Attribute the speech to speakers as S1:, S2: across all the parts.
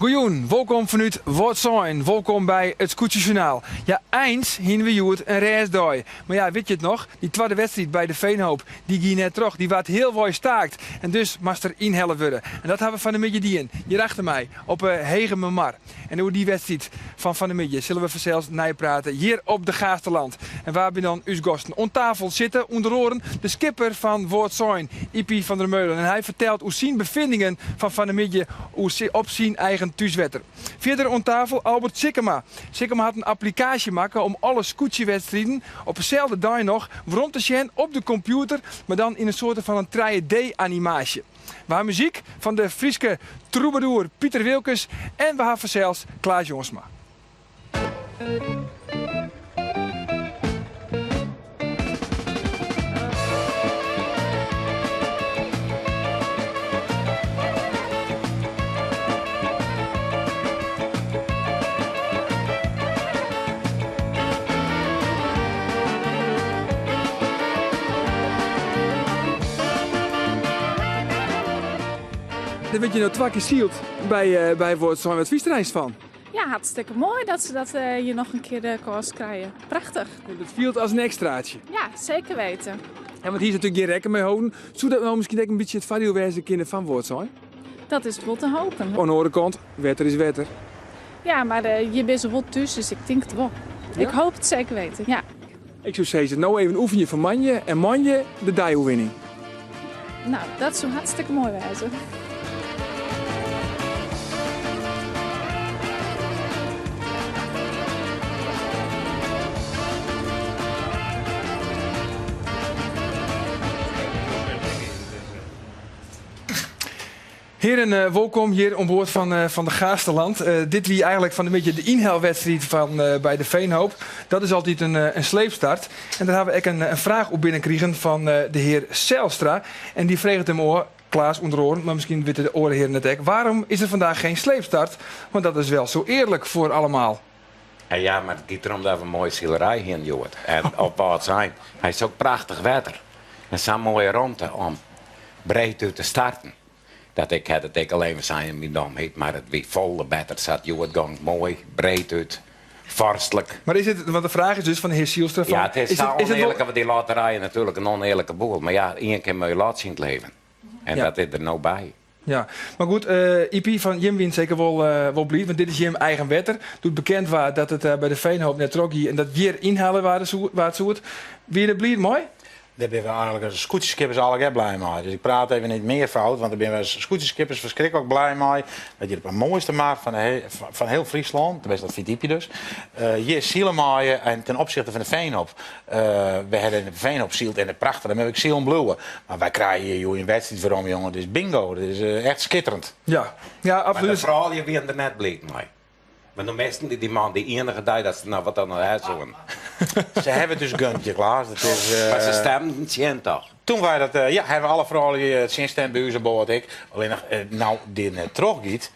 S1: Goejûn, wolkom fanút Wâldsein, wolkom by it Skûtsjesjoernaal. Ja, eins hiene we hjoed in rêstdei. Mar ja, wit je it noch? Dy twadde wedstriid by de Veenhoop, dy gie net troch, dy waard healwei staakt en dus moast der ynhelle wurde. En dat ha we fan 'e middei dien, hjir achter my, op 'e Hegemermar. En oer dy wedstriid fan fan 'e middei sille we fansels neiprate hjir op de Gaasterland. En wa binne dan ús gasten? Oan tafel sitte ûnder oaren de skipper fan Wâldsein, Ypie van der Meulen. En hy fertelt oer syn befindingen fan fan 'e middei op syn eigen thúswetter. Fierder oan tafel Albert Sikkema. Sikkema hat in applikaasje makke om alle skûtsjewedstriden op deselde dei noch werom te sjen op de kompjûter, mar dan yn in soarte fan in trije-D-animaasje. We ha muzyk fan de Fryske trûbadoer Piter Wilkens en we ha fansels Klaas Jongsma. Der wurdt hjir no twa kear syld by by Wâldsein. Wat fynst der eins fan?
S2: Ja, hartstikke moai dat se dat hjir noch in kear de kâns krije. Prachtich.
S1: It fielt as in ekstraatsje.
S2: Ja, zeker weten.
S1: Ja, want hjir is natuerlik gjin rekken mei holden. Soe dat no miskien ek in bytsje it foardiel wêze kinne fan Wâldsein?
S2: Dat is wol te hopen.
S1: Oan de oare kant, wetter is wetter.
S2: Ja, mar hjir binne se wol thús, dus ik tink it wol. Ik hoop it zeker weten, ja.
S1: Ik soe sizze, no even oefenje foar moandei en moandei de deioerwinning.
S2: No, dat soe hartstikke moai wêze.
S1: Heren, wolkom hjir oan board fan de Gaasterland. Dit wie eigenlik fan 'e middei de ynhelwedstriid fan by de Veenhoop. Dat is altyd in sleepstart. En dêr ha we ek in fraach oer binnenkrigen fan de hear Zijlstra. En dy freget him ôf, Klaas ûnder oaren, mar miskien witte de oare hearen it ek, waarom is er vandaag geen sleepstart? Want dat is wel zo eerlijk voor allemaal.
S3: Ja, mar it giet derom dat we in moaie silerij hienen hjoed. En op Wâldsein. Hy is ook prachtich wetter. En sa'n moaie romte om breed út te starten. Dat ik ha it ek al even sein yn myn domheid, mar it wie folle better sa't hjoed gong. Moai, breed út, vorstlik.
S1: Mar is it, want de fraach is dus fan de hear Zijlstra fan.
S3: Ja, it is sa onearlik, want dy lotterij is natuerlik in onearlike boel. Mar ja, ien kin mei lotsje yn it leven. En dat is der no by.
S1: Ja, mar goed, Ypie, fan jim wienen seker wol, wol bliid, want dit is jim eigen wetter. Doe't bekend waard dat it by de Veenhoop net trochgie en dat hjir ynhelle waarde soe, waard soe, wie je der bliid mei?
S4: Dêr binne we eigenlik as skûtsjeskippers allegear blij mei. Dus ik praat even yn it mearfoud, want dêr binne we as skûtsjeskippers ferskriklik blij mei. Dat hjir op de moaiste mar fan, de, fan hiel Fryslân, tenminste dat fynt Ypie dus, hjir sile meie en ten opsichte fan de Veenhoop. We hawwe yn de Veenhoop syld en it prachtich, dêr moat ik silen bliuwe. Mar wy krije hjir hjoed in wedstriid werom, jonge. It is bingo, it is echt skitterend.
S1: Ja, ja, absolút.
S3: Mar de froulju wienen der net bliid mei. Want no misten dy man dy iennige dei dat se noch wat oan har soenen.
S4: Se hawwe it ús gund, ja Klaas. Dat is,
S3: Mar se stemden tsjin, toch?
S4: Toen wy dat, ja, hawwe alle froulju tsjinstimd by ús oan board ek. Allinnich, no dit net trochgiet,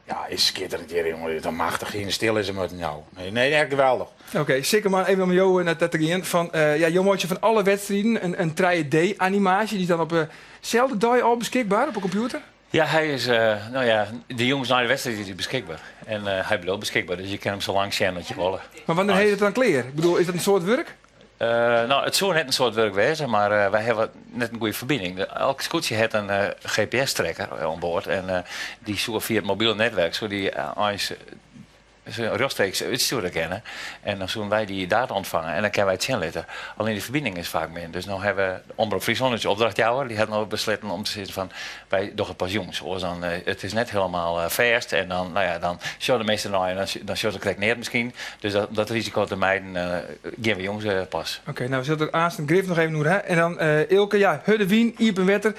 S4: Ja, is skitterend hjir, jonge. Dit is machtich. Hiene stil lizze moatten no. Nee, nee, echt geweldich.
S1: Oké, Sikkema, even om jo nei ta te gean. Fan, ja, jo meitsje fan alle wedstriden in 3D-animaasje. Dy is dan op deselde dei al beskikber op 'e kompjûter?
S5: Ja, hy is, no ja, de jûns nei de wedstriid is hy beskikber. En hy bliuwt beskikber, dus je kinne him sa lang sjen as je wolle.
S1: Mar wannear ha je it dan klear? Ik bedoel, is dat in soad wurk?
S5: No, it soe net in soad wurk wêze, mar wy hawwe net in goede ferbining. Elk skûtsje hat in GPS-trekker oan board en dy soe fia it mobile netwerk soe dy eins rjochtstreeks útstjoere kinne. En dan soene wy dy data ûntfange en dan kinne wy it sjen litte. Allinne dy ferbining is faak min. Dus no hawwe we Omrop Fryslân, ús opdrachtjouwer, dy hat no besletten om te sizzen fan Wy dogge it pas jûns, oars dan it is net hielendal fêst en dan, no ja, dan sjogge de minsken dernei en dan sjogge se krekt neat miskien. Dus dat, om dat risiko te mijden, gean we jûns pas.
S1: Oké, no we sille der aansten grif noch even oer ha. En dan Eelke, ja, hurde wyn, iepen wetter.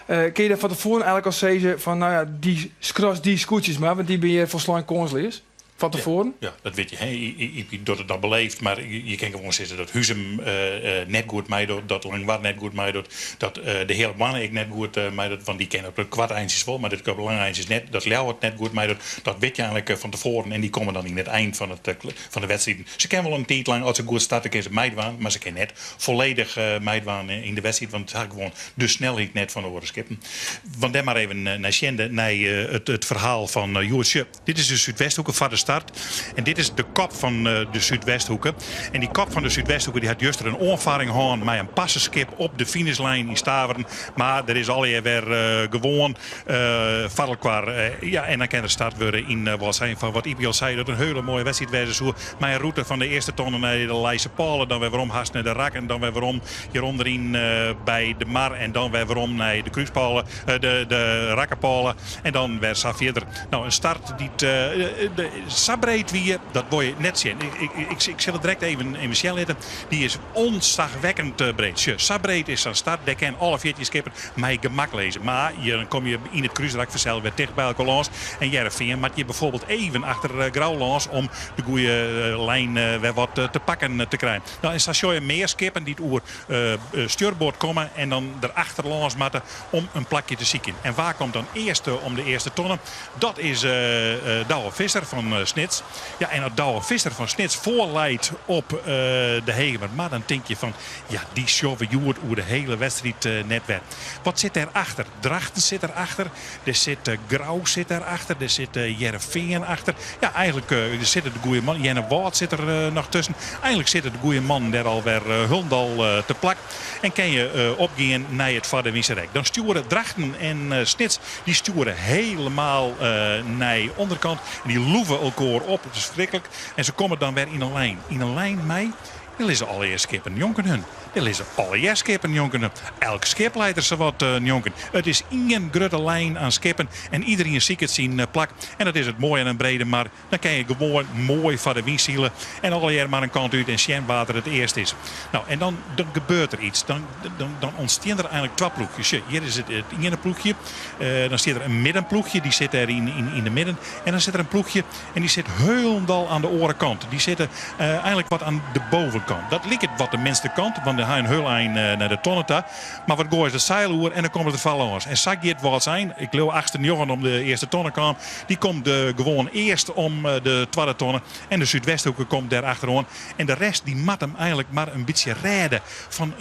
S1: Kinne je dêr fan tefoaren eigenlik al sizze fan, no ja, dy skras dy skûtsjes mar, want dy binne hjir folslein kânsleas? Fan tefoaren?
S6: Ja, dat wit je. Hè. Je docht it noch beleefd, mar je kin gewoan sizze dat Huzum net goed meidocht, dat Langwar net goed meidocht, dat de Heale Moanne ek net goed meidocht, want dy kin op de koarte eintsjes wol, mar dit op de lange eintsjes net. Dat Ljouwert net goed meidocht, dat wit je eigenlik fan tefoaren en dy komme dan yn it ein fan it fan de wedstriden. Se kin wol in tiid lang, as se goed starte, kin se meidwaan, mar se kin net folledich meidwaan yn de wedstriid, want se ha gewoan de snelheid net fan de oare skippen. Want dêr mar even nei sjen, nei it ferhaal fan hjoed. Dit is de Súdwesthoeke foar de start. En dit is de kop fan de Súdwesthoeke. En dy kop fan de Súdwesthoeke dy hat juster in oanfarring hân mei in passeskip op de finishlijn yn Staveren. Mar der is allegear wer gewoan foar elkoar. Ja, en dan kin der start wurde yn Wâldsein fan wat Ypie al sei dat in hiele moaie wedstriid wêze soe. Mei in rûte fan de earste tonne nei de Leise Pôle, dan wer werom hast nei de Rakken, dan wer werom hjirûnder yn by de Mar en dan wer werom nei de Krúspôle, de Rakkepôle en dan wer sa fierder. No, in start dy't sa breed wie, dat wol je net sjen. Ik sil it direkt even sjen litte. Dy is ûntsachwekkend breed. Sjoch, sa breed is sa'n start. Dêr kin alle 14 skippen mei gemak lizze. Mar dan komme je yn it krúsrak fansels wer ticht by elkoar lâns. En Hearrenfean moat hjir bijvoorbeeld even achter Grou lâns om de goede lijn wer wat te pakken te krijen. No, en sa sjogge je mear skippen dy't oer stjurboard komme en dan der achter lâns moatte om in plakje te sykjen. En wa komt dan earst om de earste tonne? Dat is Douwe Visser fan Snits. Ja, en as Douwe Visser fan Snits foarleit op de Hegemer Mar, dan tink je fan, ja, dy sjogge we hjoed oer de hiele wedstriid net wer. Wat sit dêr achter? Drachten sit der achter, der sit Grou sit der achter, der sit Hearrenfean achter. Ja, eigenlik der sitte de goede mannen. Earnewâld sit der noch tusken. Eigenlik sitte de goede mannen dêr alwer hielendal te plak. En kin je opgean nei it foar de Wynserek. Dan stjoere Drachten en Snits dy stjoere helemaal nei onderkant. En dy loeve elkoar op. It is ferskriklik. En se komme dan wer yn in lijn. Yn in lijn mei. Der lizze allegear skippen njonken hun. Der lizze allegear skippen njonken hun. Elk skip leit der sawat njonken. It is ien grutte lijn aan skippen en iderien siket syn plak. En dat is it moaie oan in brede mar. Dan kin je gewoan moai foar de wyn sile en allegear mar in kant út en sjen wa't der it earst is. No, en dan, dan gebeurt der iets. Dan, dan, dan ûntstean der eigenlik twa ploechjes. Sjoch, hjir is it, it iene ploechje. Dan stiet der in middenploechje, dy sit dêr yn, yn, yn de midden. En dan sit der in ploechje en dy sit hielendal aan de oare kant. Dy sitte eigenlik wat aan de bovenkant. Dat liket wat de minste kant, want dan ha je in hiel ein nei de tonne ta. Mar wat goaie se it seil oer en dan komme se der foar lâns. En sa giet Wâldsein. Ik leau achtste njoggen om de earste tonne kaam. Dy komt gewoan earst om de twadde tonne. En de Súdwesthoeke komt dêr achteroan. En de rest dy moat him eigenlik mar in bytsje rêde. Fan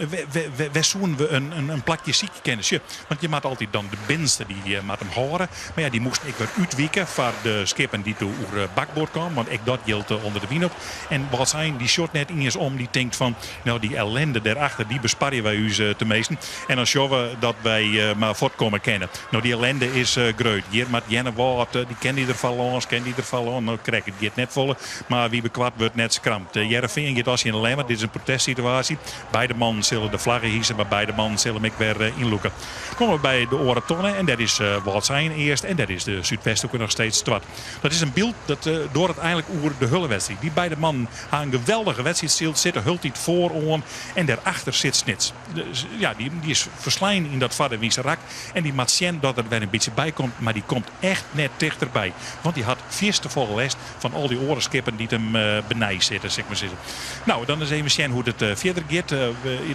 S6: wêr soenen we in plakje sykje kinne? Sjoch, want je moatte altyd dan de binnenste dy moat him hâlde. Mar ja, dy moasten ek wer útwike foar de skippen dy't oer bakboard kamen. Want ek dat jildt ûnder de wyn op. En Wâldsein dy sjocht net iens om. Dy tinkt fan, no dy ellende dêrachter dy besparje wy ús teminsten. En dan sjogge we dat wy mar fuortkomme kinne. No dy ellende is grut. Hjir moat Earnewâld, dy kin dy der foar lâns, kin dy der foar lâns. No krekt, it giet net folle. Mar wie bekwart wurdt net skramd. Hearrenfean giet as yn de lemmer. Dit is in protestsituaasje. Beide mannen sille de flagge hise, mar beide mannen sille him ek wer ynlûke. Komme we by de oare tonne en dêr is Wâldsein earst en dêr is de Súdwesthoeke noch steeds twad. Dat is in byld dat doar it eigenlik oer de hiele wedstriid. Dy beide mannen ha in geweldige wedstriid syld, sitte hieltyd foaroan en dêrachter sit Snits. Ja, dy is ferslein yn dat foar de wynse rak en dy moat sjen dat er wer in bytsje bykomt, mar dy komt echt net tichterby. Want dy hat fierste folle lêst fan al dy oare skippen dy't him benei sitte, sil ik mar sizze. No, dan ris even sjen hoe't it fierder giet.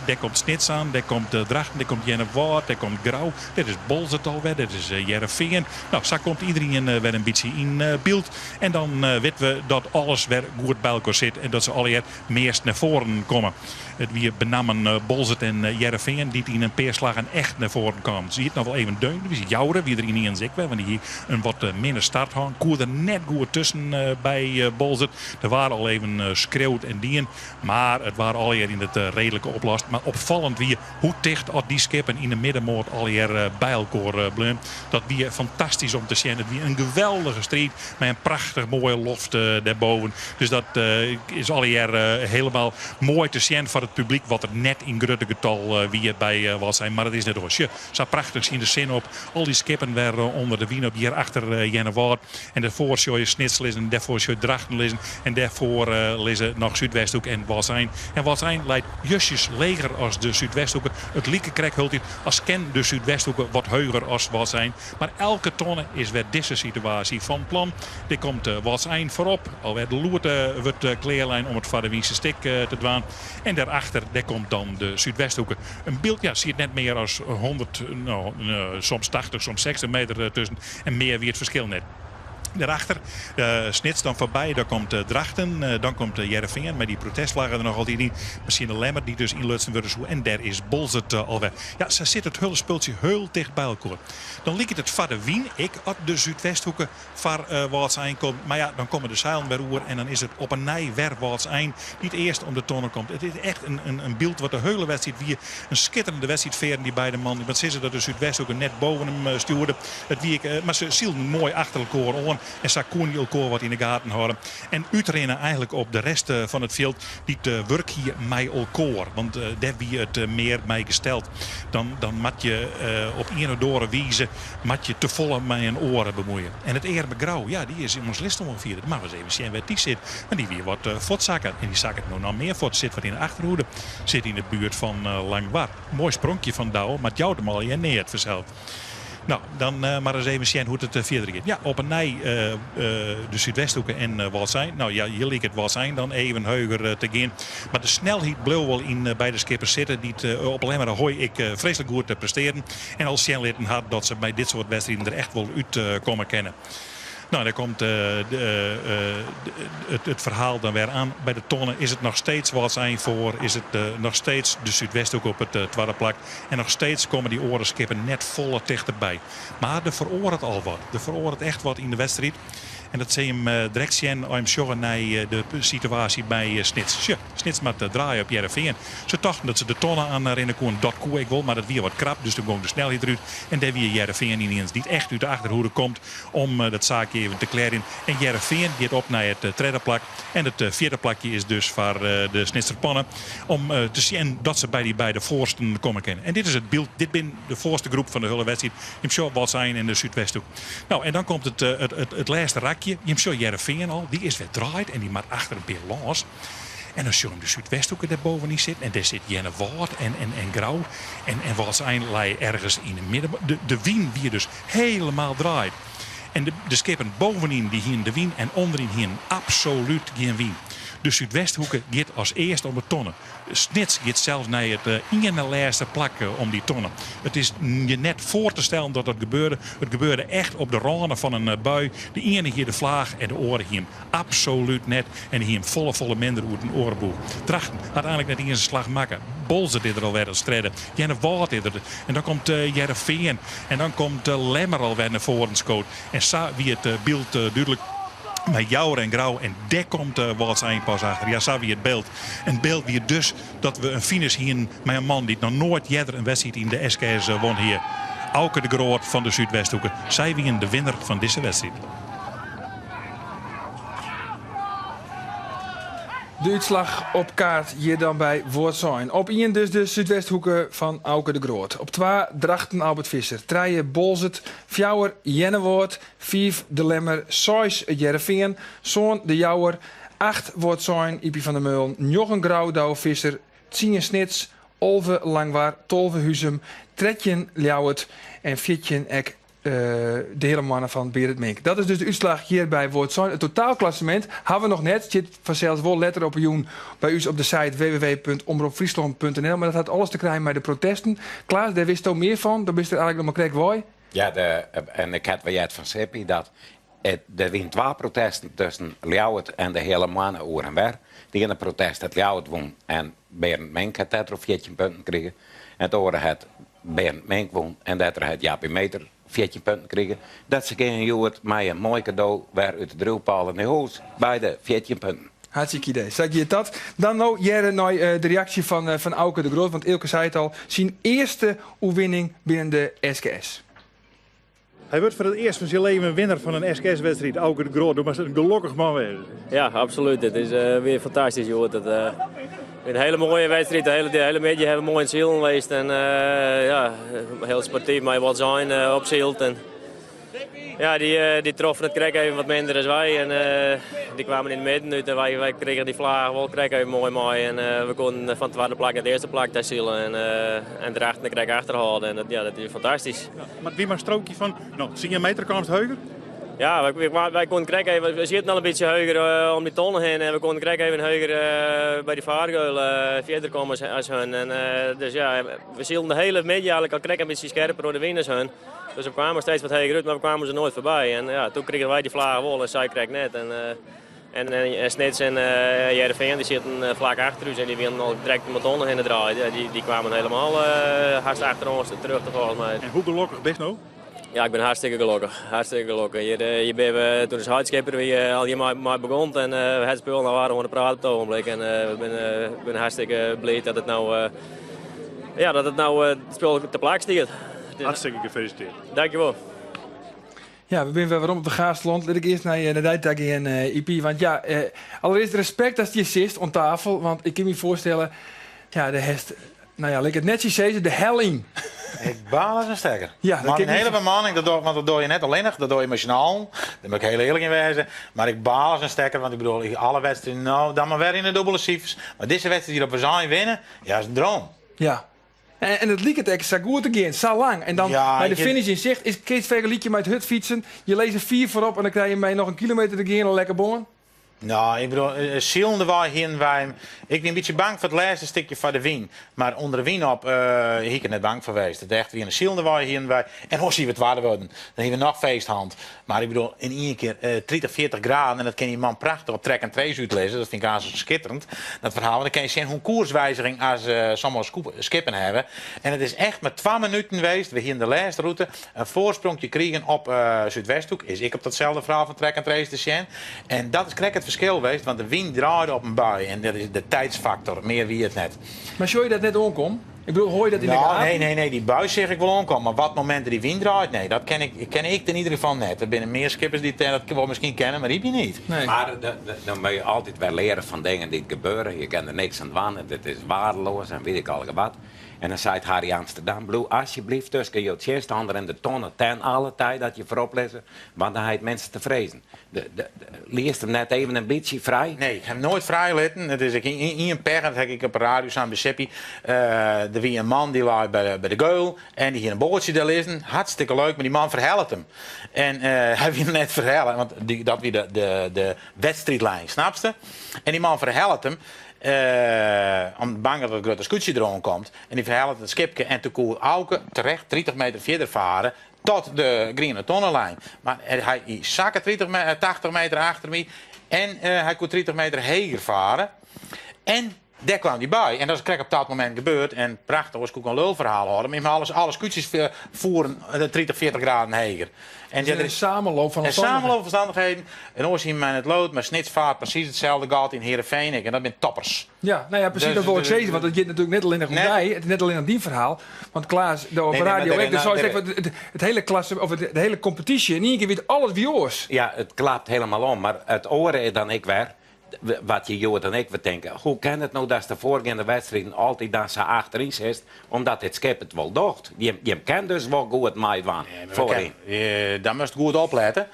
S6: Dêr komt Snits oan, dêr komt Drachten, dêr komt Earnewâld, dêr komt Grou, dêr is Boalsert alwer, dêr is Hearrenfean. No, sa komt iderien wer in bytsje yn byld. En dan witte we dat alles wer goed by elkoar sit en dat se allegear meast nei foaren komme. It wie benammen Boalsert en Hearrenfean dy't yn in pear slaggen echt nei foaren kamen. Se hiet noch wol even deun. Joure wie der yniens ek wer, want dy hie in wat minne start hân. Koe der net goed tusken by Boalsert. Der waard al even skreaud en dien, mar it waard allegear yn it reedlike oplost. Mar opfallend wie hoe ticht at dy skippen yn de middenmoat allegear by elkoar bleaun. Dat wie fantastysk om te sjen. It wie in geweldige striid mei in prachtich moaie loft dêrboven. Dus dat is allegear helemaal. Journaal. Moai te sjen foar it publyk wat der net yn grutte getal wie by Wâldsein. Mar it is net oars. Sjoch, sa prachtich skynt de sinne op. Al dy skippen wer ûnder de wyn op hjir achter Earnewâld. En dêrfoar sjoch je Snits lizzen, dêrfoar sjoch je Drachten lizzen en dêrfoar lizze noch Súdwesthoek en Wâldsein. En Wâldsein leit justjes leger as de Súdwesthoeke. It like krekt hieltyd as ken de Súdwesthoeke wat heuger as Wâldsein. Mar elke tonne is wer dizze situaasje fan plan. Dêr komt Wâldsein foarop. Alwer de loerte wurdt klearlein om it foar de wynse stik te dwaan. En dêrachter dêr komt dan de Súdwesthoeke. In byld ja, siet net mear as 100, no, soms 80, soms 60 meter tusken. En mear wie it ferskil net. Dêrachter Snits dan foarby, dan komt Drachten, dan komt Hearrenfean mei dy protestflagge der noch altyd yn. Miskien de Lemmer dy't dus ynlutsen wurde soe en dêr is Boalsert alwer. Ja, sa sit it hiele spultsje hiel ticht by elkoar. Dan liket it foar de wyn ek at de Súdwesthoeke foar Wâldsein komt. Mar ja, dan komme de seilen wer oer en dan is it op 'e nij wer Wâldsein dy't earst om de tonne komt. It is echt in byld wat de hiele wedstriid wie. In skitterende wedstriid fearen dy beide mannen. Ik moat sizze dat de Súdwesthoeke net boven him stjoerde. It wie ek, mar se sylden moai achter elkoar oan en sa koene dy elkoar wat yn de gaten hâlde. En útrinne eigenlik op de rest fan it fjild dy't wurk hie mei elkoar. Want dêr wie it mear mei gesteld. Dan, dan moat je op ien of oare wize moat je tefolle mei in oare bemoeie. En it earme Grou, ja, dy is yn ons list oanfierd. Moatte we ris even sjen wêr't dy sit. Want dy wie wat fuortsakke. En dy sakket no noch mear fuort. Sit wat yn de achterhoede. Sit yn de buert fan Langwar. Moai spronkje fan Douwe, mar it jout him allegear neat fansels. No, dan mar ris even sjen hoe't it fierder giet. Ja, op 'e nij de Súdwesthoeke en Wâldsein. No ja, hjir liket Wâldsein dan even heuger te gean. Mar de snelheid bleau wol yn beide skippers sitte, dy't op Lemmer Ahoy ek freeslik goed prestearden. En al sjen litten hat dat se by dit soart wedstriden der echt wol út komme kinne. No, dêr komt it ferhaal dan wer aan. By de tonne is it noch steeds Wâldsein foar, is it noch steeds de Súdwesthoeke op it twadde plak. En noch steeds komme dy oare skippen net folle tichterby. Mar der feroaret al wat. Der feroaret echt wat yn de wedstriid. En dat sil jim direkt sjen as jim sjogge nei de situaasje by Snits. Sjoch, Snits moat draaie op Hearrenfean. Se tochten dat se de tonne aan rinne koene. Dat koe ek wol, mar dat wie wat krap. Dus toen gong de snelheid derút. En dêr wie Hearrenfean yniens dy't echt út de achterhoede komt om dat saakje even te klearjen. En Hearrenfean giet op nei it tredde plak. En it fjirde plakje is dus foar de Snitser Panne. Om te sjen dat se by dy beide foarsten komme kinne. En dit is it byld. Dit bin de foarste groep fan de hiele wedstriid. Jim sjogge Wâldsein en de Súdwesthoek. No, en dan komt it, it, it lêste rakje. Jim sjogge Hearrenfean al. Dy is wer draaid en dy moat achter in pear lâns. En dan sjogge jim de Súdwesthoeke dêr bovenyn sitten. En dêr sit Earnewâld en, en, en Grou. En, en Wâldsein lei ergens yn de midden. De, de wyn wie dus helemaal draaid. En de, de skippen bovenyn dy hienen de wyn en ûnderyn hienen absolút gjin wyn. De Súdwesthoeke giet as earste om de tonne. Snits giet sels nei it iene lêste plak om dy tonne. It is je net foar te stellen dat dat gebeurde. It gebeurde echt op de râne fan in bui. De iene hie de flaach en de oare hie him absolút net. En hie him folle, folle minder oer in oare boech. Drachten hat eigenlik net iens in slach makke. Boalsert is der alwer as tredde. Earnewâld is der. En dan komt Hearrenfean. En dan komt Lemmer alwer nei foaren skood. En sa wie it byld dúdlik. Mei Jouwer en Grou en dêr komt Wâldsein pas achter. Ja, sa wie it byld. En it byld wie dus dat we in finish hienen mei in man dy't noch noait earder in wedstriid yn de SKS won hie. Auke de Groot fan de Súdwesthoeke. Sy wienen de winner fan dizze wedstriid.
S1: De útslach op kaart hjir dan by Wâldsein. Op ien dus de Súdwesthoeke fan Auke de Groot. Op twa Drachten Albert Visser. Trije Boalsert. Fjouwer Earnewâld. Fiif De Lemmer. Seis It Hearrenfean. Sân De Jouwer. Acht Wâldsein Ypie van der Meulen. Njoggen Grou Douwe Visser. Tsien Snits. 11 Langwar. 12 Huzum. 13 Ljouwert. En 14 ek de Heale Moanne fan Berend Mink. Dat is dus de útslach hjir by Wâldsein. It totaalklassemint ha we noch net. Stiet fansels wol letter op 'e jûn by ús op de site www.omropfryslân.nl. Mar dat hat alles te krijen mei de protesten. Klaas, dêr witsto mear fan. Do bist der eigenlik noch mar krekt wei.
S3: Ja, de, en ik ha wol heard fan Sippy dat it, der wiene twa protesten tusken Ljouwert en de Heale Moanne oer en wer. De iene protest hat Ljouwert wûn en Berend Mink hat dêrtroch 14 punten krige. En it oare hat Berend Mink wûn en dêrtroch hat Jappie Meeter 14 punten krige. Dat se gean hjoed mei in moai kado wer út de driuwpôle nei hûs, beide 14 punten.
S1: Hartstikke idee. Sa giet dat. Dan no hearre nei de reaksje fan fan Auke de Groot, want Eelke sei it al, syn earste oerwinning binnen de SKS.
S7: Hy wurdt foar it earst fan syn leven winner fan in SKS-wedstriid, Auke de Groot. Do moatst in gelokkich man wêze.
S8: Ja, absolút. It is weer fantastysk hjoed. Dat, uh, In hiele moaie wedstriid. De hiele, de hiele middei hawwe we moai yn it silen west. En ja, hiel sportyf mei Wâldsein opsyld. En ja, dy, dy troffen it krekt even wat minder as wy. En dy kwamen yn de midden út en wy, wy krigen dy flaach wol krekt even moai mei. En we koenen fan it twadde plak nei it earste plak ta sile. En, en Drachten der krekt achterhâlde. En dat, ja, dat is fantastysk.
S7: Ja, mar it wie mar in strookje fan no, 10 meter kaamst heger?
S8: Ja, wy, wy koenen krekt even, we sieten al in bytsje heger om dy tonne hinne en we koenen krekt even heger by dy fargeul fierder komme as hun. En, dus ja, we sylden de hiele middei eigentlik al krekt in bytsje skerper oer de wyn as hun. Dus we kwamen steeds wat heger út, mar we kwamen se noait foarby. En ja, toen krigen wy dy flaach wol en sy krekt net. En, en, en Snits en Hearrenfean dy sieten flak achter ús en dy wienen al direkt om de tonne hinne draaid. Ja, dy, dy kwamen helemaal hast achter ons terug volgens mij.
S7: En hoe gelokkich bist no?
S8: Ja, ik bin hartstikke gelokkich. Hartstikke gelokkich. Hjir, hjir binne we, toen de heidskipper wie al hjir mei, mei begûn en we het spul nou aardich oan de praat op it ogenblik. En we binne, binne hartstikke bliid dat it nou, ja, dat it nou it spul te plak stiet.
S7: Hartstikke gefeliciteerd.
S8: Dankjewol.
S1: Ja, we binne wer werom op de Gaasterland. Lit ik earst nei, nei dy ta gean, Ypie. Want ja, eh, allerearst respekt dat je sitst oan tafel. Want ik kin my foarstelle, ja, de hest, nou ja, lit ik it netsjes sizze, de hel yn.
S4: Ik baal as in stekker.
S1: Ja, dat
S4: Maar
S1: kin
S4: in
S1: ik
S4: hiele bemanning, dat doch, want dat doe je net allinnich, dat doe je mei syn allen. Dêr moat ik hiel earlik yn wêze. Mar ik baal as in stekker, want ik bedoel, ik, alle wedstriden, no, dan mar wer yn de dûbele sifers. Mar dizze wedstriid hjir op Wâldsein winne, ja, is in droom.
S1: Ja. En, en it liket ek sa goed te gean, sa lang. En dan
S4: Ja,
S1: by de
S4: ik-
S1: finish yn sicht, is kinst fergelykje mei it hurdfytsen. Je lizze fier foarop en dan krije je mei noch in kilometer te gean in lekke bân.
S4: No, ik bedoel, eh, silendewei hienen wy him. Ik wie in bytsje bang foar it lêste stikje foar de wyn. Mar ûnder de wyn op eh, hie ik der net bang foar west. It echt wie in silendewei hienen wy. En oars hie we twadde wurden. Dan hienen we noch feest hân. Mar ik bedoel, yn ien kear eh, 30, 40 graden. En dat kin dy man prachtich op track and trace útlizze. Dat fyn ik aanst skitterend, dat ferhaal. Want dan kin je sjen hoe koerswiziging as eh, sommige skippen hawwe. En it is echt mar twa minuten west. We hienen de lêste rûte in foarsprongje krigen op eh, Súdwesthoek. Is ek op datselde ferhaal fan track and trace te sjen. En dat is krekt it ferskil west, want de wyn draaide op in bui. En dat is de tydsfaktor, mear wie it net.
S1: Mar sjoch je dat net oankommen? Ik bedoel, hoor je dat yn de
S4: No,
S1: gaten?
S4: nee, nee, nee, dy bui seach ik wol oankommen. Mar wat momint dy wyn draait, nee, dat ken ik, ken ik yn ieder gefal net. Der binne mear skippers dy't dat wol miskien kenne, mar ik net.
S1: Nee.
S3: Mar dan moatte je altyd wer leare fan dingen dy't gebeure. Je kinne der niks oan dwaan en dit is waardeloas en wit ik allegear wat. En dan seit Harry Amsterdam, bliuw asjebleaft tusken jo tsjinstanner en de tonne ten alle tiden dat je foarop lizze, want dan ha je it minste te frezen. De, de, de, lietst him net even in bytsje frij?
S4: Nee, ik ha him noait frij litten. It is ek ien pech, dat ha ik op de radio sein by Sippy. Eh, der wie in man dy lei by de, by de geul en dy hie in boatsje dêr lizzen. Hartstikke leuk, mar dy man ferhellet him. En eh, hy wie net ferhelle, want dy, dat wie de, de, de wedstriidlijn, snapste? En dy man ferhellet him. Eh, om bang dat it grutte skûtsje deroan komt. En dy ferhellet it skipke en toen koe Auke terecht 30 meter fierder faren tot de griene tonnelijn. Mar hy sakke 30 me- 80 meter achter my en eh, hy koe 30 meter heger faren. En dêr kaam dy by. En dat is krekt op dat momint gebeurd. En prachtich, oars koe ik in lulferhaal hâlde. Mar alles, alle skûtsjes foeren 30, 40 graden heger. En
S1: Het is een samenloop van
S4: een
S1: omstandigheden.
S4: samenloop van omstandigheden. En oars hiene my net load, mar Snits vaart precies itselde gat yn Heerenveen. En dat binne toppers.
S1: Ja, nou ja, precies
S4: Dus
S1: dat wil ik
S4: de-
S1: zeggen. Want het gaat natuurlijk net alleen om
S4: Net.
S1: jij, het is net alleen om die verhaal. Want Klaas, de op
S4: Nee, nee,
S1: radio,
S4: maar
S1: ook, dus
S4: daar-
S1: zou je zeggen, het, het hele klasse, of het, de hele competitie, in één keer weet alles wie oors.
S3: Ja, it klapt hielendal om. Mar it oare is dan ek wer, wat je Jood en ik we tinke. Hoe kin it no dat de foargeande wedstriden altyd dan sa achteryn sitst, omdat dit skip it wol docht. Je, je kin dus wol goed meidwaan foaryn.
S4: Eh, dan moatst goed oplette.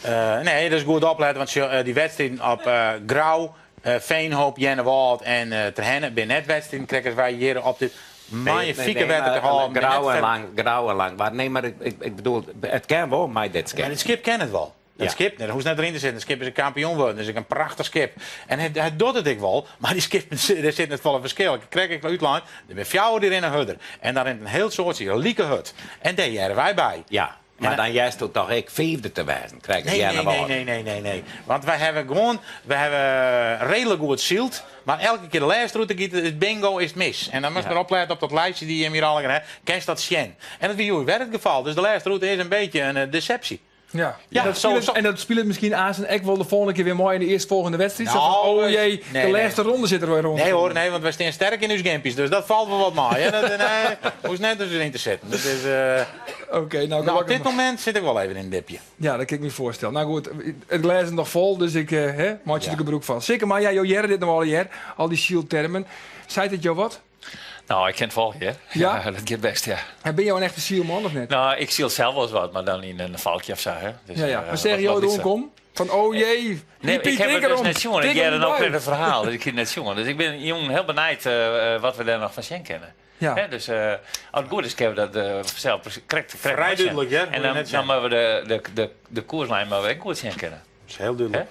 S4: Eh, nee, dat is goed opletten, want sjoch, eh, dy wedstriden op eh, Grou, eh, Veenhoop, Earnewâld en eh Terherne binne net wedstriden krekt as wy hjir op dit magnifike wetter te hâlden. binne
S3: Grou
S4: net
S3: en
S4: ver-
S3: lang, Grou en lang. Mar nee, mar ik, ik, ik bedoel, it kin wol mei dit skip.
S4: Maar dit skip kin it wol. Dat
S3: Ja.
S4: skip, nee, dêr hoechst net deryn te sitten. It skip is in kampioen wurden, dus ek in prachtich skip. En hy, hy docht it ek wol, mar dy skip, dêr sit net folle ferskil. Ik krij ek útlein, der binne fjouwer dy rinne hurder. En dan rint in hiel soartsje like hurd. En dêr hearre wy by.
S3: Ja, mar
S4: En-
S3: dan hearst toch ek fiifde te wêzen. Krij
S4: Nee, nee, nee, nee, nee, nee, nee. Want wy hawwe gewoan, wy hawwe reedlik goed syld, mar elke kear de lêste rûte giet it bingo is mis. En dan moatst
S3: Ja.
S4: mar oplette op dat lijstje dy't jim hjir allegear hawwe, kinst dat sjen. En dat wie hjoed wer it gefal. Dus de lêste rûte is in bytsje in eh, desepsje.
S1: Ja,
S4: Ja,
S1: dat
S4: zo-
S1: spilet,
S4: zo-
S1: en dat spilet miskien aanst ek wol de folgjende kear wer mei yn de earstfolgjende wedstriid. Zo
S4: Nou,
S1: fan, oh jee,
S4: nee,
S1: de
S4: nee.
S1: lêste ronde sit der wer rûn.
S4: Nee hoor, nee, want wy steane sterk yn ús gympjes, dus dat falt wol wat mei. Hè? Dat, nee, hoechst net dus yn te sitten. Dat is,
S1: Oké, nou,
S4: nou, op
S1: gelokkich
S4: dit momint sit ik wol even yn in dipje.
S1: Ja, dat kin ik my foarstelle. Nou goed, it glês is noch fol, dus ik hè, meitsje der gebrûk fan. Sikke, mar ja, jo hearre dit no allegear, al dy syltermen. Seit it jo wat?
S5: Nou, ik kin it folgje, hear.
S1: Ja?
S5: Ja, dat giet bêst, ja.
S1: En binne jo in echte sylman of net?
S5: Nou, ik syl sels wolris wat, mar dan yn in Valkje of sa, hè. Dus,
S1: Ja, ja. Maar seagen jo
S5: wat
S1: it
S5: lytser.
S1: oankommen? Fan oh jee,
S5: Nee,
S1: Piet,
S5: ik ha
S1: tink
S5: it dus
S1: erom,
S5: net sjoen. Ik
S1: tink
S5: hearde
S1: erom
S5: no
S1: by.
S5: krekt it ferhaal, dus ik hie it net sjoen. Dus ik bin jûn hiel benijd wat we dêr noch fan sjen kinne.
S1: Ja.
S5: Hè, dus as it goed is, kinne we dat sels krekt, krekt
S4: Frij
S5: goed sjen.
S4: dúdlik, hear.
S5: En
S4: Hoege je
S5: dan,
S4: net
S5: dan
S4: sjen.
S5: moatte we de koerslijn moatte we ek goed sjen kinne.
S4: Dat is hiel dúdlik.
S5: Hè?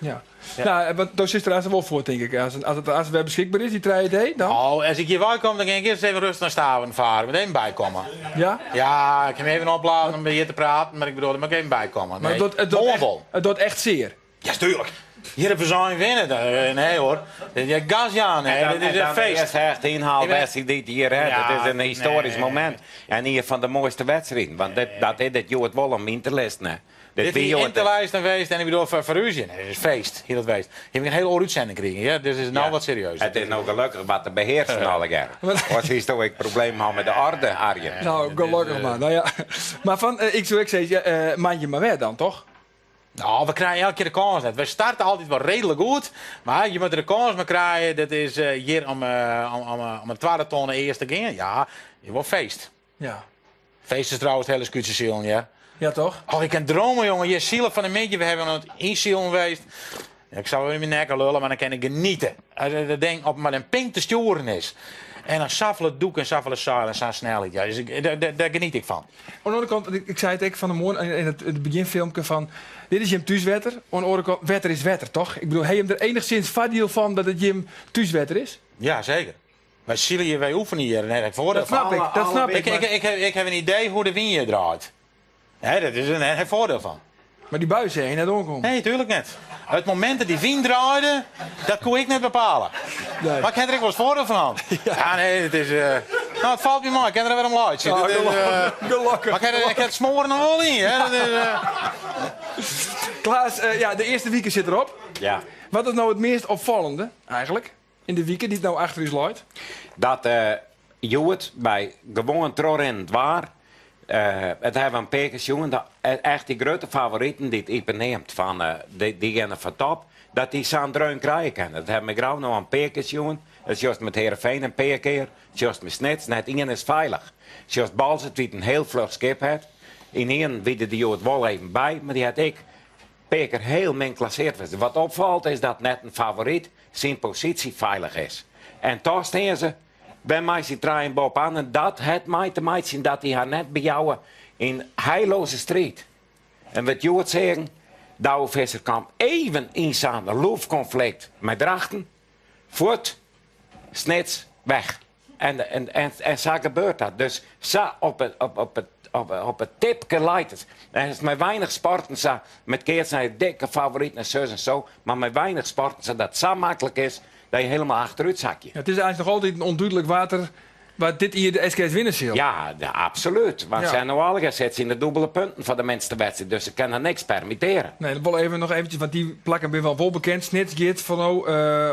S1: Ja. Nou, want do sitst der aanst wol foar, tink ik. As it wer beskikber is, dy 3D, dan?
S4: Oh, as ik hjir weikom, dan gean ik earst even rêstich nei Staveren farre. Moat even bykomme.
S1: Ja?
S4: Ja, ik kin my even opladen om by hjir te praten, mar ik bedoel, der moat ik even bykomme.
S1: Mar
S4: Nee,
S1: it docht, it docht
S4: moarn
S1: echt,
S4: wol.
S1: it docht echt sear.
S4: Ja, tuurlijk. Hjir op sein winne, nee hoor. Dit is gas jaan, hè.
S3: En dan,
S4: Dit is
S3: en
S4: een
S3: dan de
S4: feest.
S3: eerste echte inhaalwedstrijd dy't hjir hè.
S4: Ja,
S3: Dat is in histoarysk
S4: nee.
S3: momint. En ien fan de moaiste wedstriden. Want dit, dat is it hjoed wol om yn te listen. Hè. Dit
S4: Dit
S3: wie
S4: is
S3: hjoed-
S4: yn te listen west en ik bedoel foar ús. Nee, dit is feest, hiel it west. Hjir ha ik in hiele oare útsending krigen, ja. Dus is no
S3: Ja.
S4: wat serieus.
S3: It is no gelokkich wat te behearsen allegear. Oars hiest ek problemen hân mei de orde, Arjen.
S1: Nou, gelokkich mar. Nou ja. Mar fan, ik soe ek sizze, ja, moandei mar wer dan, toch?
S4: Nou, we krije elke kear de kâns net. Wy starte altyd wol reedlik goed, mar je moatte de kâns mar krije. Dat is hjir om in twadde tonne earst te gean. Ja, is wol feest.
S1: Ja.
S4: Feest is trouwens it hiele skûtsjesilen, ja.
S1: Ja, toch?
S4: Oh, ik kin drome, jongen. Hjir sile fan 'e middei, we hawwe oan it ynsilen west. Ja, ik sil wer yn myn nekke lulle, mar dan kin ik geniete. As dat ding op mar in pink te stjoeren is. En dan safolle dûk en safolle seil en sa'n snelheid. Ja, dus ik, dêr geniet ik fan.
S1: Oan de oare kant, ik sei it ek fan 'e moarn yn it begjinfilmke fan, dit is jim thúswetter. Oan de oare kant, wetter is wetter, toch? Ik bedoel, ha jim der enichsins foardiel fan dat it jim thúswetter is?
S4: Ja, seker. Wy sile hjir, wy oefenje hjir. Nee, dat foardiel
S1: Dat snap ik, dat snap ik.
S4: Ik ha in idee hoe't de wyn hjir draait. Nee, dat is in dêr foardiel fan.
S1: Mar dy bui seach je net oankommen.
S4: Nee, tuurlik net. It momint dat dy wyn draaide, dat koe ik net bepale.
S1: Nee.
S4: Mar ik ha der ek wolris foardiel fan hân. Ja, nee, it is. No, it falt my mei. Ik kin der wer om laitsje.
S1: Ja,
S4: Dat is,
S1: gelokkich.
S4: Mar ik ha it smoaren noch wol yn, hè. Dat is,
S1: Klaas, ja, de earste wike sit derop.
S3: Ja.
S1: Wat is no it meast opfallende, eigentlik, yn de wike dy't no achter ús leit?
S3: Dat hjoed by gewoan trochrinnend waar, it hawwe we in pear kear sjoen, dat echt dy grutte favoriten dy't Ype neamt, fan dy geane foar top, dat dy sa'n dreun krije kinne. Dat hawwe we Grou no in pear kear sjoen. Dat sjochst met Heerenveen in pear kear, sjochst met Snits, net ien is feilich. Sjochst Boalsert dy't in hiel fluch skip hat. Ynienen wie der hjoed wol even by, mar dy hat ek pear kear hiel min klasseard west. Wat opfalt is dat net in favoryt syn posysje feilich is. En toch stean se wer mei syn trijen boppe-oan en dat hat mei te meitsjen dat dy har net bejouwe yn heilloze striid. En wat hjoed seagen, Douwe Visser kaam even yn sa'n loefkonflikt mei Drachten, fuort, Snits, weg. En, en, en, en sa gebeurt dat. Dus sa op it, op, op it, op, op it tipke leit it. En it is mei weinich sporten sa, met keatsen ha je dikke favoriten en sus en so, mar mei weinich sporten sa dat it sa maklik is dat je hielendal achterút sakje.
S1: Ja, it is eins noch altyd ûndúdlik wa't der wa't dit jier de SKS winne sil.
S3: Ja, absolút. Want
S1: Ja.
S3: se no allegear sitte se yn de dûbele punten foar de minste wedstriid, dus se kinne niks permittearje.
S1: Nee, dat wol even noch eventjes, want dy plakken binne wol bekend. Snits giet foar no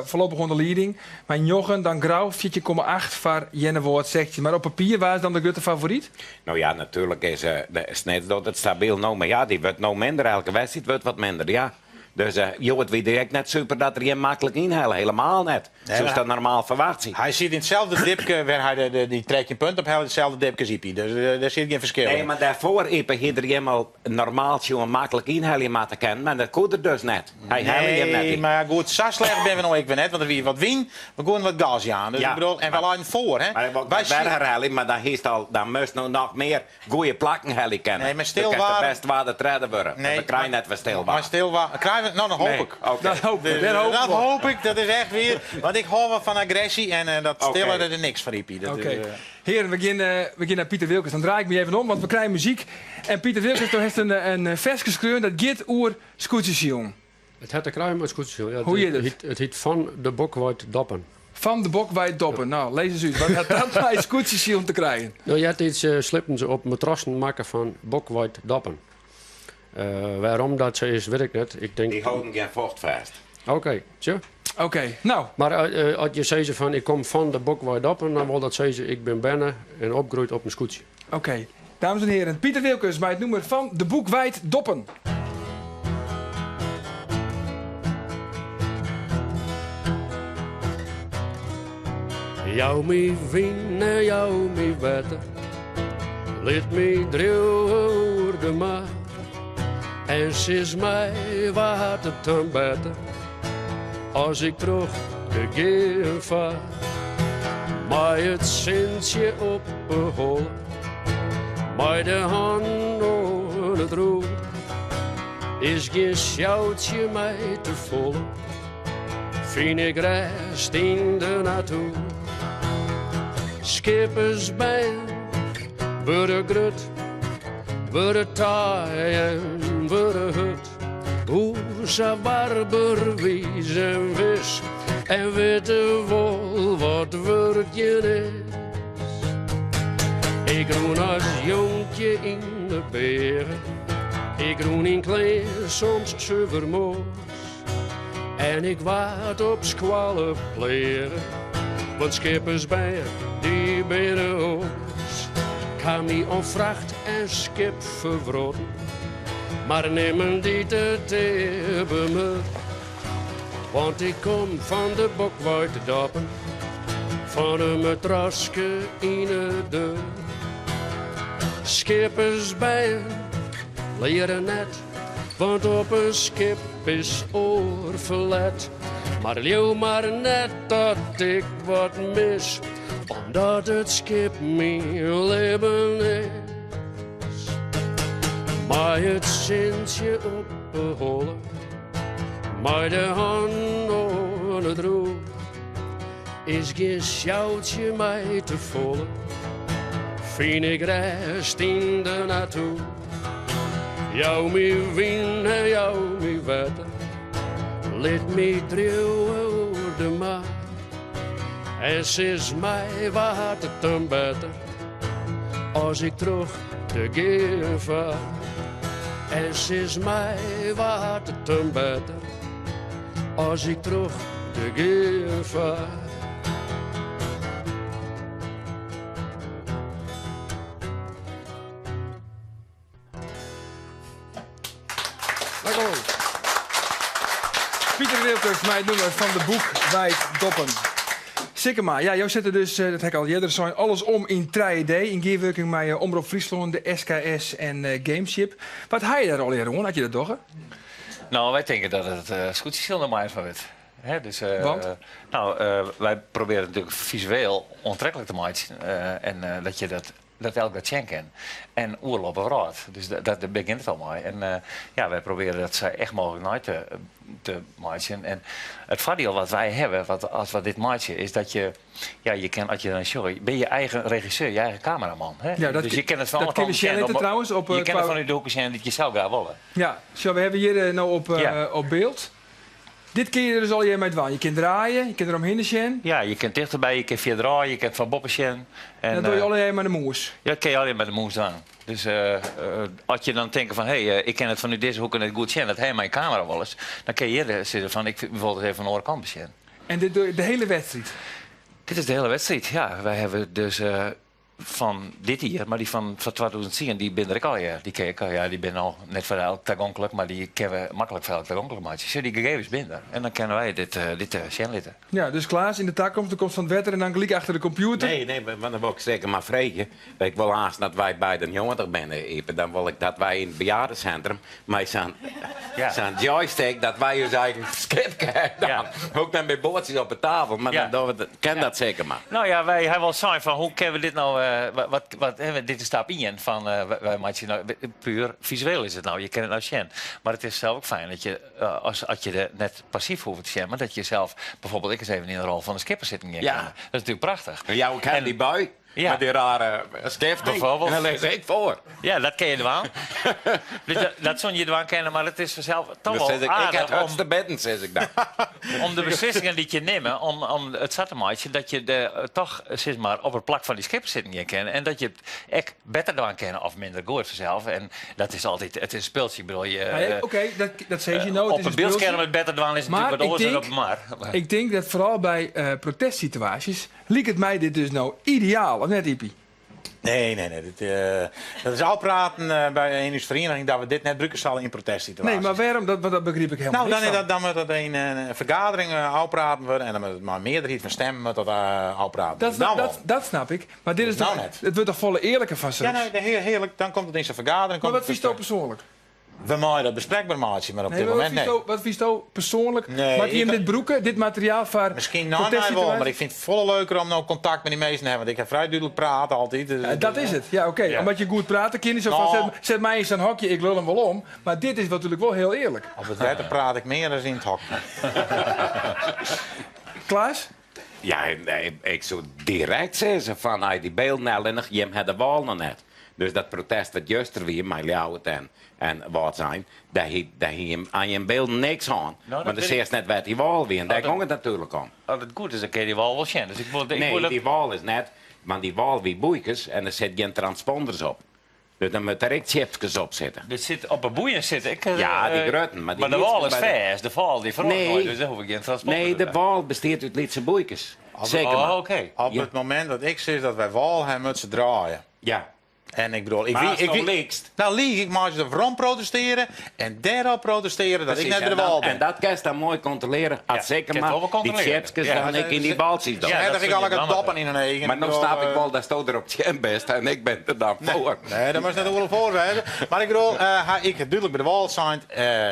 S1: foarlopich oan de lieding. Mei njoggen, dan Grou 14,8 foar Earnewâld 16. Mar op papier, wa is dan de grutte favoryt?
S3: No ja, natuerlik is de Snits docht it stabyl no, mar ja, dy wurdt no minder. Elke wedstriid wurdt wat minder, ja. Dus hjoed wie direkt net super dat er jim maklik ynhelle, helemaal net.
S4: Nee,
S3: Soest
S4: mar
S3: dat normaal ferwachtsje.
S4: Hy sit yn itselde dipke wêr hy dy 13 punt op hellet, itselde dipke as Ypie. Dus dêr sit gjin ferskil
S3: Nee,
S4: yn.
S3: mar dêrfoar, Ype, hie er jim al normaal sjoen maklik ynhelje moatte kinnen, mar dat koe er dus net. Hy helle jim net
S4: Nee,
S3: yn.
S4: mar goed, sa slecht binne we no ek wer net, want der wie wat wyn, we koenen wat gas jaan. Dus
S3: Ja,
S4: ik bedoel, en wy
S3: mar
S4: leinen foar, hè.
S3: Mar ik wol
S4: Wy
S3: net wer herhelje, mar dan hiest al, dan moast no noch mear Goeie plakken helje kinne.
S4: Nee, mar stil
S3: Dan kinst
S4: waar-
S3: bêst twadde, tredde wurde.
S4: Nee,
S3: we krije net wer stil waar.
S4: Mar stil waar. Krije we, no, dat hoop
S3: Nee,
S4: ik.
S3: oké.
S1: Dat hoop ik.
S4: Dus,
S1: Dêr hoop
S4: dat
S1: ik op.
S4: hoop ik, dat is echt wier. Want ik hâld wol fan agressy en dat
S3: Oké.
S4: stille, dat is niks foar Ypie. Dat
S1: Oké.
S4: is,
S1: Hearen, we gean nei Piter Wilkens. Dan draai ik my even om, want we krije muzyk. En Piter Wilkens, do hast in ferske skreaun dat giet oer skûtsjesilen.
S9: It hat te krijen mei skûtsjesilen. Ja,
S1: Hoe hjit it?
S9: It hjit Fan de Bokwei Doppen.
S1: Fan de Bokwei Doppen. No, lis ris út. Wat hat dat mei skûtsjesilen te krijen?
S9: No, eartiids sliepen se op matrassen makke fan bokweitdoppen. Wêrom dat sa is, wit ik net. Ik tink.
S3: Dy holden gjin focht fêst.
S9: Oké, tsje.
S1: Oké, no.
S9: Mar as je sizze fan ik kom fan de Bokwei Doppen, dan wol dat sizze ik bin berne en opgroeid op in skûtsje.
S1: Oké. Dames en heren, Piter Wilkens mei it nûmer Fan de Boekweit Doppen.
S9: Jou my wyn en jou my wetter, lit my driuwe oer de mar. En sis my wa't it dan better as ik troch de geaën far. Mei it sintsje op 'e holle, mei de hannen oan it roer, is gjin sjoutsje my te folle, fyn ik rêst yn de natoer. Skippersbern wurde grut, wurde taai en wurde hurd. O sa warber, wiis en wis en witte wol wat wurkjen is. Ik rûn as jonkje yn de beage, ik rûn yn klean soms suver moas. En ik waard op skoalle pleage, want skippersbern dy binne oars. 'k Ha my oan fracht en skip ferwrotten, mar nimmen dy't it ea bemurk. Want ik kom fan de Bokweit Doppen, fan in matraske yn 'e deur. Skippersbern leare net, want op in skip is oar ferlet. Mar leau mar net dat ik wat mis, omdat it skip myn libben is. Mei it sintsje op 'e holle, mei de hannen oan it roer, is gjin sjoutsje my te folle, fyn ik rêst yn de natoer. Jou my wyn en jou my wetter, lit my driuwe oer de mar. En sis my wa't it dan better as ik troch de geaën far. En sis my wa't it dan better as ik troch de geaën far.
S1: Piter Wilkens mei it nûmer Fan de Boekweit Doppen. Sikkema, ja, jo sette dus, dat ha ik al earder sein, alles om yn 3D yn gearwurking mei Omrop Fryslân, de SKS en Gameship. Wat ha je dêr allegear oan as je dat dogge?
S5: No, wy tinke dat it skûtsjesilen der moaier fan wurdt. Hè, dus,
S1: Want?
S5: No, wy probearje it natuerlik fisueel oantreklik te meitsjen en dat je dat Dat elk dat sjen kin. En oeral op 'e wrâld. Dus dat begjint it al mei. En ja, wy probearje dat sa echt mooglik nei te meitsjen. En it foardiel wat wy hawwe, wat, as we dit meitsje, is dat je, ja, je kin, as je dan sjogge, bin je eigen regisseur, je eigen kameraman. Hè?
S1: Ja, dat
S5: dus je kin it fan
S1: dat
S5: alle
S1: kinne we
S5: kanten
S1: sjen
S5: sjen.
S1: litte trouwens. Op,
S5: Je kin it
S1: kwa
S5: fan út de hoeke sjen dy't je sels graach wolle.
S1: Ja, sjoch, we hawwe hjir no op byld. Dit kin je der dus allegear mei dwaan. Je kin draaie, je kin der omhinne sjen.
S5: Ja, je kin tichterby, je kin fierder ôf, je kin fan boppe sjen.
S1: En dat dogge je allegear mei de mûs?
S5: Ja, dat kin je allegear mei de mûs dwaan. Dus as je dan tinke fan hé, ik kin it fanút dizze hoeke net goed sjen, dat ha je mei in kamera wolris, dan kin je hjir sizze fan ik wol it even fan de oare kant besjen.
S1: En dit dogge je de hiele wedstriid?
S5: Dit is de hiele wedstriid, ja. Wy hawwe dus fan dit jier, mar dy fan 2010, dy binne der ek allegear. Dy kin ek, ja, dy binne al net foar elk tagonklik, mar dy kinne we maklik foar elk tagonklik meitsje. Sjoch, dy gegevens binne der en dan kinne wy dit sjen litte.
S1: Ja, dus Klaas, yn de takomst, do komst fan it wetter en dan gelyk achter de kompjûter.
S3: Nee, nee, want dan wol ik seker mar freegje. Ik wol aanst dat wy beide 90 binne, Ype, dan wol ik dat wy yn it bejaardesintrum mei sa'n sa'n joystick, dat wy ús eigen skip dan hoecht net mear boardsjes op de tafel, mar dan dogge we, kin dat seker mar.
S5: No ja, wy hawwe al sein fan hoe kinne we dit no, wat, wat, dit is stap ien fan wy meitsje no, puer fisueel is it no, je kinne it no sjen. Mar it is sels ek fijn dat je, as, as je der net passyf hoege te sjen, mar dat je sels bijvoorbeeld ek ris even yn de rol fan de skipper sitten gean kinne. Dat is natuerlik prachtich.
S3: En jou ik him dy bui.
S5: Ja.
S3: Met die rare skifting.
S5: Bijvoorbeeld.
S3: En dan lees ik voor.
S5: Ja, dat kin je dwaan. Dus dat soene je dwaan kinne, mar it is fansels toch
S3: Dan
S5: wol
S3: zeg ik, ik heb
S5: aardich om,
S3: het te bedden, zeg ik dan.
S5: om de beslissingen dy't je nimme, om it sa te meitsjen dat je de, toch sis mar, op it plak fan dy skipper sitten gean kinne en dat je it ek better dwaan kinne of minder goed fansels. En dat is altyd, it is in spultsje. Ik bedoel, je,
S1: Nou ja, Oké, dat sizze je no. Het
S5: op
S1: is
S5: een
S1: een
S5: byldskerm
S1: spultsje.
S5: it better dwaan is
S1: Maar
S5: natuerlik wat
S1: ik
S5: oars dan op
S1: denk-
S5: de mar.
S1: Ik denk dat foaral by eh, protestsituaasjes liket my dit dus no ideaal, of net Ypie?
S4: Nee, nee, nee. Dit, dat is al praten by in ús feriening dat we dit net brûke sille yn protestsituaasjes.
S1: Nee, mar wêrom? Dat, want dat begryp ik hielendal
S4: Nou, dan,
S1: niks
S4: is
S1: fan.
S4: dat, dan moet dat in een vergadering ôfpraten wurde en dan moet it mei mearderheid fan stimmen moet dat ôfpraten
S1: Dat,
S4: wurde. Dan
S1: dat,
S4: wol.
S1: dat snap ik. Mar dit is
S4: Nou
S1: toch,
S4: net.
S1: it wurdt toch folle earliker fan
S4: Ja,
S1: soks?
S4: nee, hearlik. Dan komt it yn sa'n fergadering.
S1: Maar
S4: Komt
S1: wat
S4: it
S1: fynsto persoanlik?
S4: We meie dat besprekber meitsje, mar op
S1: Nee,
S4: dit
S1: maar wat
S4: momint nee.
S1: fynsto, wat fynsto persoanlik?
S4: Nee,
S1: Moat je
S4: ik-
S1: dit brûke, dit materiaal foar
S4: Miskien nou, nee, wol,
S1: protestsituaasjes?
S4: mar ik fyn it folle leuker om no kontakt mei dy minsken te hawwen. Want ik ha frij dúdlik praat altyd. Dus,
S1: Dat is it, ja oké.
S5: Ja.
S1: Omdat je goed prate kin, sa fan,
S4: Nou.
S1: set my yn sa'n hokje, ik lul him wol om. Mar dit is natuerlik wol hiel earlik.
S4: Op it wetter praat ik mear as yn it hok.
S1: Klaas?
S3: Ja, nee, ik soe direkt sizze fan hey, dy bylden allinnich, jim ha de wâl noch net. Dus dat protest wat juster wie mei Ljouwert en Wâldsein, dêr hie, dêr hie jim oan jim bylden niks oan.
S5: Nou, dat
S3: Want dan
S5: wit ik.
S3: seachst net wêr't dy wâl wie en dêr
S5: Oh, dat-
S3: gong it natuerlik om.
S5: As it goed is, dan kin je dy wâl wol sjen. Dus ik wol, ik
S3: Nee,
S5: wol dat-
S3: dy wâl is net, want dy wâl wie boeikes en der sit gjin transponders op. Dus dan moat der ek chipskes op sitte.
S5: Der sit op 'e boeien sit ek.
S3: Ja, dy grutten, mar dy
S5: mar de wâl is
S3: lytsen by de-
S5: fêst, de wâl dy feroaret
S3: Nee.
S5: noait, dus dêr hoech ik gjin transponder
S3: Nee, de
S5: by.
S3: wâl bestiet út lytse boeikes. Seker
S5: Oh,
S3: mar.
S5: oké.
S4: Op
S3: Ja.
S4: it momint dat ik sis dat wy wâl ha, moatte se draaie.
S3: Ja.
S4: En ik bedoel, ik
S3: Mar
S4: wie,
S3: ast
S4: ik
S3: no
S4: wie,
S3: liichst.
S4: Nou, liich, ik mei se werom protestearje en dêrop protestearje dat ik
S3: Precies,
S4: net by
S3: en
S4: de wâl
S3: dan,
S4: bin.
S3: en dat kinst dan moai kontrolearje. As
S5: Ja,
S3: seker
S5: kinst
S3: mar
S5: wol
S3: dy
S5: kontrolearje.
S3: chipskes
S5: Ja,
S3: dan
S4: dat
S3: ek yn
S4: is-
S3: dy baltsjes
S4: Ja,
S3: dan.
S4: dat
S5: dat
S4: ik
S5: soe
S4: al
S5: je
S4: het
S5: dan
S4: doppen yn in eagen.
S3: Mar no
S4: Ik bedoel,
S3: snap ik wol datsto der op tsjin bist en ik bin der dan foar.
S4: Nee, dat moatst net oeral foar wêze. Mar ik bedoel, ha ik it dúdlik by de wâl sein,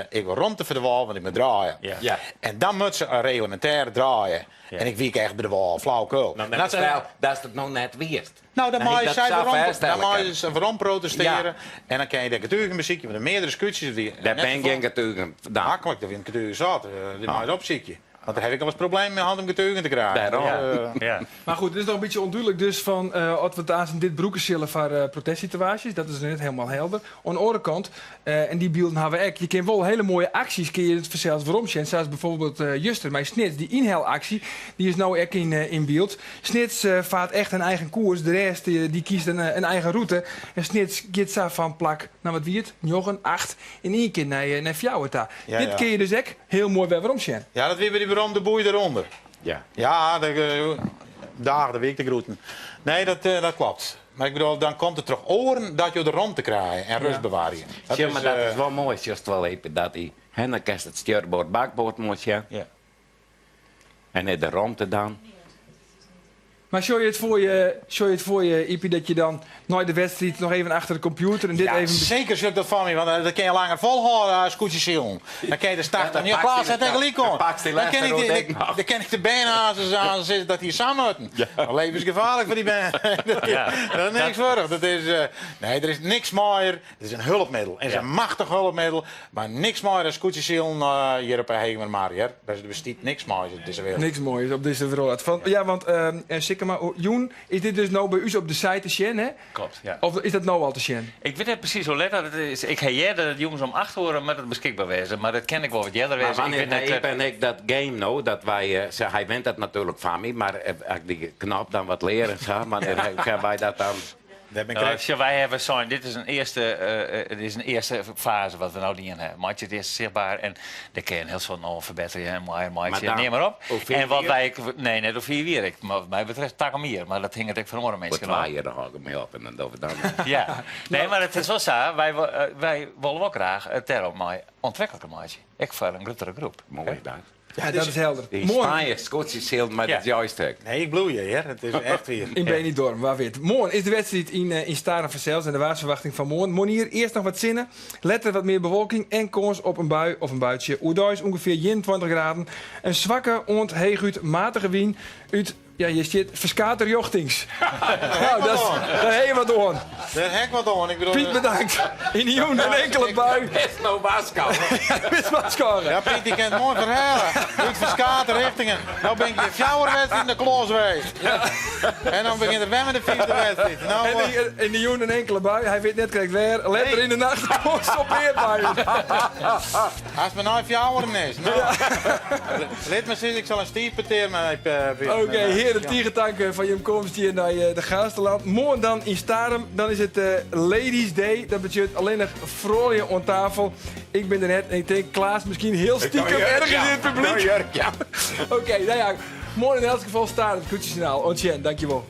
S4: ik wol romte foar de wâl, want ik moat draaie.
S5: Ja.
S3: Ja.
S4: En dan moatte se reglemintêr draaie.
S5: Ja.
S4: En ik wie echt by de wâl, flauwekul.
S3: Nou,
S4: En dat ze-
S3: stel datst it no net wiest.
S4: Nou, dan
S3: Dan
S4: mei
S3: hie
S4: se
S3: ik dat sa
S4: werom,
S3: fêststelle
S4: dan mei
S3: kinnen.
S4: se werom protestearje.
S3: Ja.
S4: En dan kin je de getugen besykje, want de meardere skûtsjes die
S3: Dêr
S4: net
S3: bin
S4: safolle-
S3: gjin getugen dan.
S4: Maklik, der binne getugen sat. Dy mei je opsykje. Want dêr ha ik alris problemen mei hân om getugen te krijen.
S3: Dêrom.
S4: Dus,
S5: Ja.
S1: Mar goed, it is noch in bytsje ûndúdlik dus fan oft we it aanst dit brûke sille foar protestsituaasjes. Dat is net hielendal helder. Oan de oare kant, en dy bylden ha we ek, je kinne wol hiele moaie aksjes kinne je it fansels werom sjen. Sa as byfoarbyld juster mei Snits, dy ynhelaksje, dy is no ek yn byld. Snits fart echt in eigen koers, de rest dy kiest in eigen rûte. En Snits giet sa fan plak, no wat wie it, njoggen, acht, yn ien kear nei fjouwer ta.
S4: Ja,
S1: Dit
S4: ja.
S1: kinne je dus ek hiel moai wer werom sjen.
S4: Ja, dat wie by dy beroemde boei derûnder.
S3: Ja.
S4: Ja, de, dagen de week te groeten. Nee, dat klopt. Mar ik bedoel, dan komt it troch oaren dat jo de romte krije en rêst bewarje. Dat
S3: Sjoch,
S4: is,
S3: mar dat is wol moai, sjochst wol even dat dy, hè, dan kinst it stjurboard bakboard moai sjen.
S5: Ja.
S3: En de romte dan.
S1: Mar sjoch je it foar je, sjoch je it foar je, Ypie, dat je dan nei de wedstriid noch even achter de kompjûter en dit
S4: Ja,
S1: even
S4: seker sjoch ik dat foar my, want dat kin je langer folhâlde as skûtsjesilen. Dan kin je de start
S3: Ja, dan
S4: dan. Ja,
S3: pakst
S4: Klaas
S3: die
S4: hat der gelyk
S3: dan
S4: oan.
S3: pakst die
S4: Dan kin
S3: lêste
S4: ik
S3: rood
S4: de,
S3: ek noch.
S4: dan kin ik de bern aan sizze dat dy sa moatten. Dan levensgefaarlik foar dy bern.
S5: Ja.
S4: Dat is niks foar. Dat is, nee, der is niks moaier. It is in hulpmiddel. It is in machtich hulpmiddel, mar niks moaier as skûtsjesilen hjir op 'e Hegemermar, hear. Der bestiet niks moaiers op dizze wereld.
S1: Niks moaiers op dizze wereld. Fan, ja, want Sikkema, jûn is dit dus no by ús op de site te sjen, hè?
S5: Klopt, ja.
S1: Of is dat no al te sjen?
S5: Ik wit net presys hoe let dat it is. Ik ha heard dat it jûns om 8 oere moat it beskikber wêze, mar dat kin ek wol wat earder
S3: Mar
S5: wêze. Ik
S3: wannear
S5: wit net,
S3: Ype en ik dat game no, dat wy, se, hy wint dat natuerlik fan my, mar as ik dy knop dan wat leare sa, wannear kinne wy dat dan...
S4: Dêr bin ik
S5: Nou,
S4: krekt-
S5: sjoch, wy hawwe sein, dit is in earste, it is in earste faze wat we no dien hawwe. Meitsje it earst sichtber en dêr kinne je in hiel soad noch ferbetterje en moaier meitsje.
S3: Maar dan,
S5: Neam mar op.
S3: oer 4
S5: En wat
S3: jier?
S5: wy, nee, net oer 4 jier. Ik, mar wat my betreft takom jier, mar dat hinget ek fan oare
S3: Oer
S5: minsken
S3: 2
S5: ôf.
S3: jier, dan hâld ik my op en dan dogge we dan.
S5: Ja. Nee, mar it is wol sa, wy wolle wol graach it dêrom mei oantrekliker meitsje. Ek foar in gruttere groep.
S3: Moai dat.
S1: Ja, dat is helder.
S3: Dy
S1: Moarn
S3: Spanje skûtsjesilen mei
S5: Ja.
S3: dat joystick.
S4: Nee, ik bliuw hjir, hear. It is echt wier.
S1: In Benidorm, wa wit. Moarn is de wedstriid yn Starum fansels en de waarsferwachting fan moarn. Moarnier earst noch wat sinne, letter wat mear bewolking en kâns op in bui of in buitsje. Oerdeis ûngefear 21 graden. In swakke oant heechút matige wyn út Ja, hjir stiet ferskate rjochtings. Nou, dat is, dêr ha je wat oan.
S4: Dêr ha ik wat oan. Ik bedoel,
S1: Piet, bedankt. Yn de jûn in inkele bui.
S3: Bist no warskôge.
S1: Bist warskôge.
S4: Ja, Piet, dy kin it moai ferhellen. Út ferskate richtingen. No bin ik hjir fjouwer wedstriden de klos west. En dan begjint er wer mei de fyfde wedstriid. No,
S1: En
S4: eh,
S1: yn de jûn in inkele bui. Hy wit net krekt wêr. Letter yn de nacht kâns op mear buien.
S4: As it mar nei fjouweren is. No. Lit my sizze, ik sil in stiifpetear mei Piet.
S1: Oké, hearen, tige tank foar jim komst hjir nei de Gaasterland. Moarn dan yn Starum, dan is it Ladies Day. Dat betsjut allinnich froulju oan tafel. Ik bin der net en ik tink Klaas miskien hiel stikem ergens yn it publyk.
S3: Jurk, ja.
S1: Oké, nou ja, moarn yn elts gefal Starum, Skûtsjesjoernaal. Oant sjen, dankjewol.